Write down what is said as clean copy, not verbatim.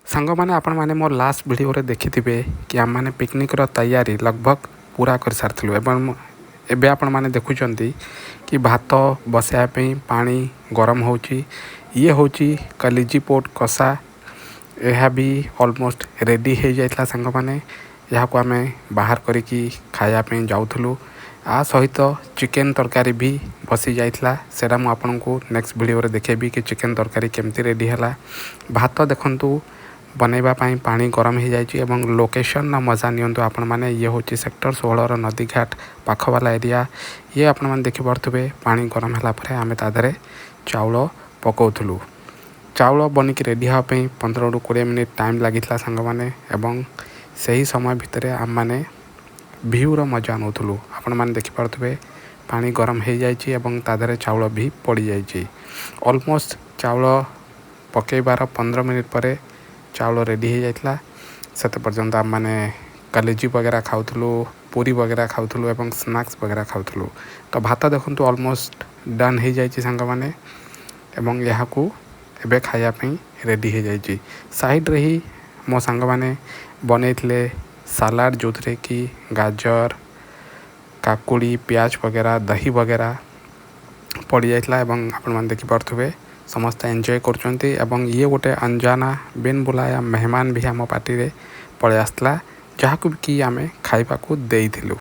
ସାଙ୍ଗମାନେ, ଆପଣମାନେ ମୋ ଲାଷ୍ଟ ଭିଡ଼ିଓରେ ଦେଖିଥିବେ କି ଆମମାନେ ପିକନିକ୍ର ତୟାରୀ ଲଗଭଗ ପୁରା କରିସାରିଥିଲୁ ଏବଂ ଏବେ ଆପଣମାନେ ଦେଖୁଛନ୍ତି କି ଭାତ ବସାଇବା ପାଇଁ ପାଣି ଗରମ ହେଉଛି। ଇଏ ହେଉଛି କଲିଜି ପୋର୍କ କଷା। ଏହା ବି ଅଲମୋଷ୍ଟ ରେଡ଼ି ହେଇଯାଇଥିଲା ସାଙ୍ଗମାନେ। ଏହାକୁ ଆମେ ବାହାର କରିକି ଖାଇବା ପାଇଁ ଯାଉଥିଲୁ। ଆ ସହିତ ଚିକେନ୍ ତରକାରୀ ବି ବସି ଯାଇଥିଲା। ସେଇଟା ମୁଁ ଆପଣଙ୍କୁ ନେକ୍ସଟ ଭିଡ଼ିଓରେ ଦେଖେଇବି କି ଚିକେନ୍ ତରକାରୀ କେମିତି ରେଡ଼ି ହେଲା। ଭାତ ଦେଖନ୍ତୁ, ବନେଇବା ପାଇଁ ପାଣି ଗରମ ହେଇଯାଇଛି ଏବଂ ଲୋକେସନର ମଜା ନିଅନ୍ତୁ ଆପଣମାନେ। ଇଏ ହେଉଛି ସେକ୍ଟର 16ର ନଦୀଘାଟ ପାଖବାଲା ଏରିଆ। ଇଏ ଆପଣମାନେ ଦେଖିପାରୁଥିବେ, ପାଣି ଗରମ ହେଲା ପରେ ଆମେ ତା ଦେହରେ ଚାଉଳ ପକାଉଥିଲୁ। ଚାଉଳ ବନିକି ରେଡ଼ି ହେବା ପାଇଁ 15ରୁ 20 ମିନିଟ୍ ଟାଇମ୍ ଲାଗିଥିଲା ସାଙ୍ଗମାନେ ଏବଂ ସେହି ସମୟ ଭିତରେ ଆମମାନେ ଭିଉର ମଜା ନେଉଥିଲୁ। ଆପଣମାନେ ଦେଖିପାରୁଥିବେ, ପାଣି ଗରମ ହେଇଯାଇଛି ଏବଂ ତା ଦେହରେ ଚାଉଳ ବି ପଡ଼ିଯାଇଛି। ଅଲମୋଷ୍ଟ ଚାଉଳ ପକାଇବାର 15 ମିନିଟ୍ ପରେ ଚାଉଳ ରେଡ଼ି ହେଇଯାଇଥିଲା। ସେତେ ପର୍ଯ୍ୟନ୍ତ ଆମମାନେ କଲେଜି ବଗେରା ଖାଉଥିଲୁ, ପୁରୀ ବଗେରା ଖାଉଥିଲୁ ଏବଂ ସ୍ନାକ୍ସ ବଗେରା ଖାଉଥିଲୁ। ତ ଭାତ ଦେଖନ୍ତୁ, ଅଲମୋଷ୍ଟ ଡନ୍ ହେଇଯାଇଛି ସାଙ୍ଗମାନେ ଏବଂ ଏହାକୁ ଏବେ ଖାଇବା ପାଇଁ ରେଡ଼ି ହେଇଯାଇଛି। ସାଇଡ଼୍ରେ ହିଁ ମୋ ସାଙ୍ଗମାନେ ବନେଇଥିଲେ ସାଲାଡ଼, ଯେଉଁଥିରେ କି ଗାଜର, କାକୁଡ଼ି, ପିଆଜ ବଗେରା, ଦହି ବଗେରା ପଡ଼ିଯାଇଥିଲା ଏବଂ ଆପଣମାନେ ଦେଖିପାରୁଥିବେ, ସମସ୍ତେ ଏନ୍ଜୟ କରୁଛନ୍ତି ଏବଂ ଇଏ ଗୋଟେ ଅଞ୍ଜାନା ବିନ୍ ବୁଲାୟା ମେହମାନ ବି ଆମ ପାର୍ଟିରେ ପଳେଇ ଆସିଥିଲା, ଯାହାକୁ କି ଆମେ ଖାଇବାକୁ ଦେଇଥିଲୁ।